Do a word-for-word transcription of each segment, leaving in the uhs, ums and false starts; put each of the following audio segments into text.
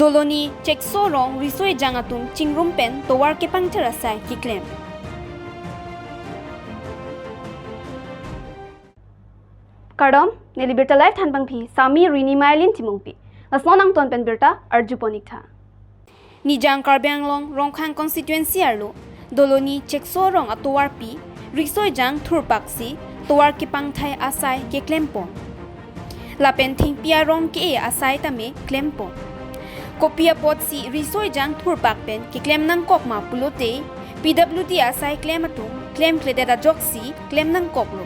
Doloni Chekso arong riso ejang atum chingrum pen tovar kepangthir asai keklem. Kardom, neli Birta Live thanpangphi, Sami Rini Mailin Timungpi. Lason angton pen birta arjupon-ik tha. Nijang Karbi Anglong Rongkhang constituency arlo Doloni Chekso arong atovarpi riso ejang thurpaksi tovar kepangthir asai keklempon. Lapen thengpi arong ke-e asai tame klempon. Kopi apotsi riso ejang thurpak pen keklem nangkok ma pulote, P W D asai klem atum klemkledet ajoksi klem nangkoklo.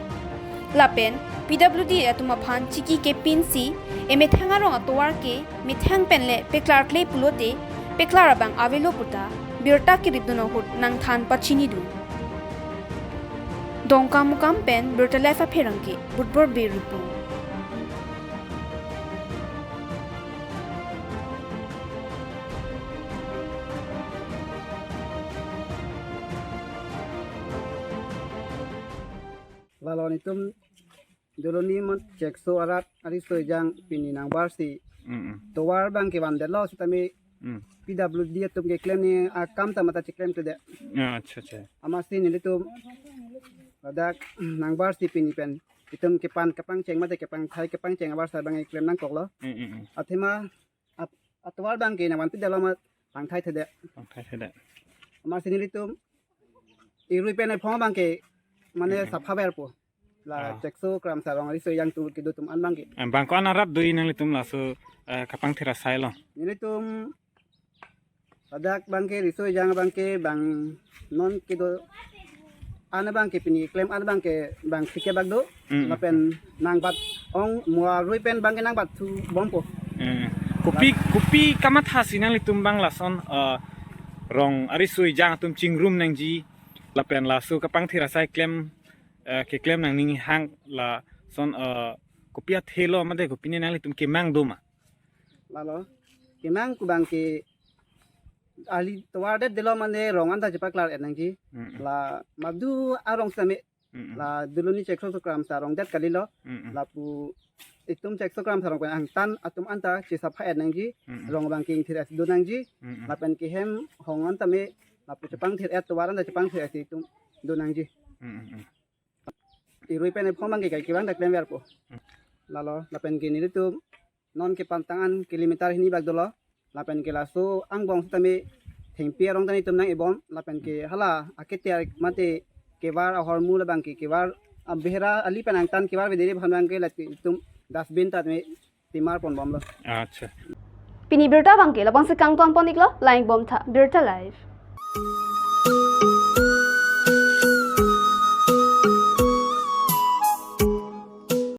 Lapen P W D atum aphan chiki kepinsi emethang arong atovar ke methang pen le peklarkle pulote peklar abang avelo puta birta keripdun ahut nangthan pachinidun. Dongkamukam pen Birta Live apherangke Budbor Bey report. Lalo nelitum Doloni mate Chekso arat ariso ejang pini nangbarsi Mm, mm. tovar abang kevandetlo sitame Mm. P W D atum keklem ni akam ta mata cheklemkledet. Ya, acha, acha. Amatsi nelitum ladak nangbarsi pini pen itum kepan kepangcheng mate kepangthir kepangcheng abar sa abang keklem nangkoklo. Mm, mm, mm. Athema ap-, atovar abang ke nangvanpidetlo ma pangthirthedet. Pangthirthedet. Amatsi nelitum irui pen ephong abang ke mane Mm, mm. sapha verpo. La Ah. Chekso Kramsa arong ariso ejang atum kedo atum an abang ke. Eh, bang ko-an arat do nanglitum laso, eh, kepangthir asailo? Nelitum ladak abang ke riso ejang abang ke bang non kedo an abang ke pini klem an abang ke bang phlikep bak do. Mm. Lapen nangbat ong mo arui pen abang ke nangbat thu bompo. Eh, kopi, kopi kamathasi nanglitum abang lason, eh, rong ariso ejang atum chingrum nangji lapen laso kepangthir asai klem, eh, keklem nangning hang lason, eh, kopi athelo mate kopine nanglitum kemang do ma? Lalo kemang ko abang ke ali tovar detdetlo mane rong anta chepaklar-et nangji. Mm, mm. La madu arong sitame Mm, mm. La Doloni Chekso Kramsa arong det kalilo. Mm, mm. Lapu itum Chekso Kramsa arong pen angtan atum anta chesapha-et nangji. Mm, mm. Rong abang ke ingthir-et do nangji. Mm, mm. Lapen kehem hong anta me lapu chepangthir-et tovar anta chepangthir-et itum do nangji. Mm, mm, mm. Irui pen ephong abang ke kai kevang dak klem verpo. Mm. Lalo lapen ke nelitum non kepantang an kilometer hini bak dolo. Lapen ke laso angbong sitame thengpi arong ta nelitum nang-ibom. Lapen ke hala aketer mate kevar ahormu labang ke kevar abehera ali pen angtan kevar vedere aphan abang ke lake itum dustbin ta me timar ponbomlo. Acha. Pini birta abang ke lapu-ansi kangtonpon-iklo, lang-ik bom tha Birta Live.